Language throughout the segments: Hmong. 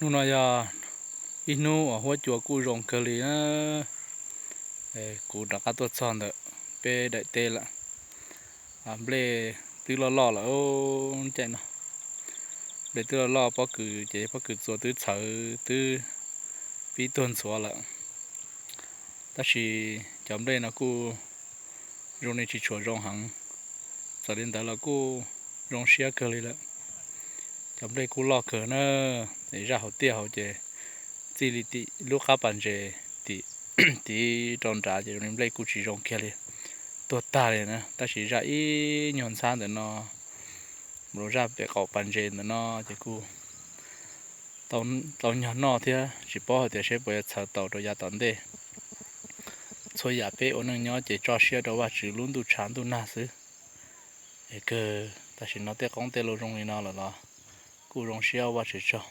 Hnub no yog ib hnub uas huab cua kuj zoo kawg li na. Kuv rov qab tuaj txog ntawm peb daim teb lawm. Nplej twb loj loj lawm caij no. Nplej twb loj loj, pob kws ces pob kws txua twb txhawv twb pib tuag ntxhuav lawm. Tab sis cov nplej no kuj zoo li tsis tshua zoo heev. Txawm li ntawd los kuj zoo siab kawg li lawm. Cov nplej kuj loj kawg na. Es zaj hauv tiaj hauv ces txij li tim lub qab pas ntses tim, tiv rau nrad ces zoo li nplej kuj tsis zoo kiag li, tuag tag li na. Tab sis zaj ib nyuag ntxhab ntawm no, mus rau zaj pem qaum pas ntses ntawm no ces kuj tau nyog noj thiab, tsis paub hais tias seb puas yuav txhawv tau rau yav tom ntej. Txhua yam peb ua neej nyob ces tso siab rau Vajtswv lub ntuj tshav ntuj nag xwb. Es kawg tam sim no tej qoob tej loo zoo li no lawm los kuj zoo siab Vajtswv tsaug.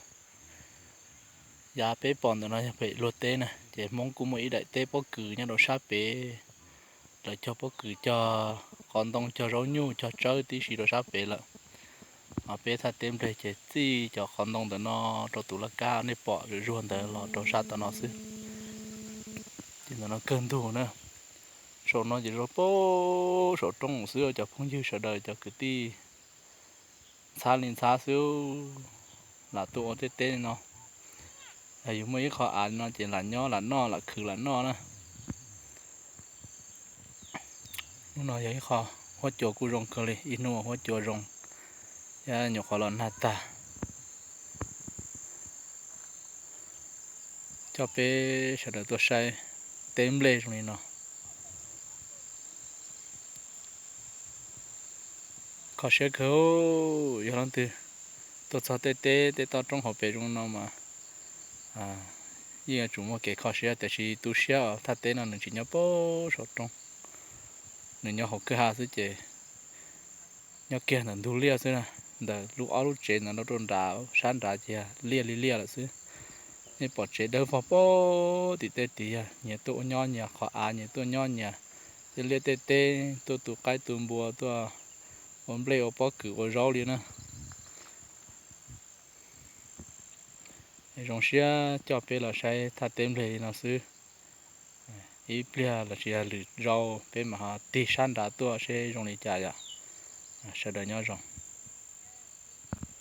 Yav peb pom ntawm no yog pem luag teb na, ces Hmoob kuj muaj ib daim teb pob kws nyob rau sab pem. Lawv cog pob kws, cog qos ntoo, cog zaub nyuj, cog tsawb tib si rau sab pem lawm. Ho peb thaj teb nplej ces txij cov qos ntoo ntawm no rau tus laj kab nej pom zuj zus ntawd los rau sab tom no xwb. Ces ntawm no kawg ntug na. Saum no ces zoo pem saum roob xwb, cov phooj ywg sawv daws cov kwv tij ntxhab li ntxhab xwb, lam tuaj ua tej teb li no. Yog yus muaj ib qho av li no ces lam nyob lam noj lam khwv lam noj na. Hnub no yog ib qho huab cua kuj zoo kawg li, ib hnub huab cua zoo, thiab nyuam qhuav los nag tag. Coj peb sawv daws tuaj saib teb nplej zoo li no. Kho siab kawg, yog leej twg tuaj txog tej teb tej toj roob hauv pes zoo no mas yeej yuav tsum muaj kev kho siab, tiam sis tu siab thaj teb no nws tsis nyob pem saum roob, nws nyob hauv kwj ha xwb ces nyob kiag ntawm ntug liaj xwb na. Ntawm lub ob lub tsev ntawd rau nram sab nrad ces yog liaj li liaj lawm xwb. Nej pom tsev dawb vog pem tim tej tid yog nyias tuaj ua nyob nyias qhov av, nyias tuaj nyob nyias tej liaj tej teb, tuaj tu qaib tu npua, tuaj ua nplej ua pob kws ua zaub li na. Zoo siab coj peb los saib thaj teb nplej li no xwb. Ib pliag los sis yog lwm zaus peb mam ho tig sab nrad tuaj seb zoo li cas yom. Sawv daws nyob zoo.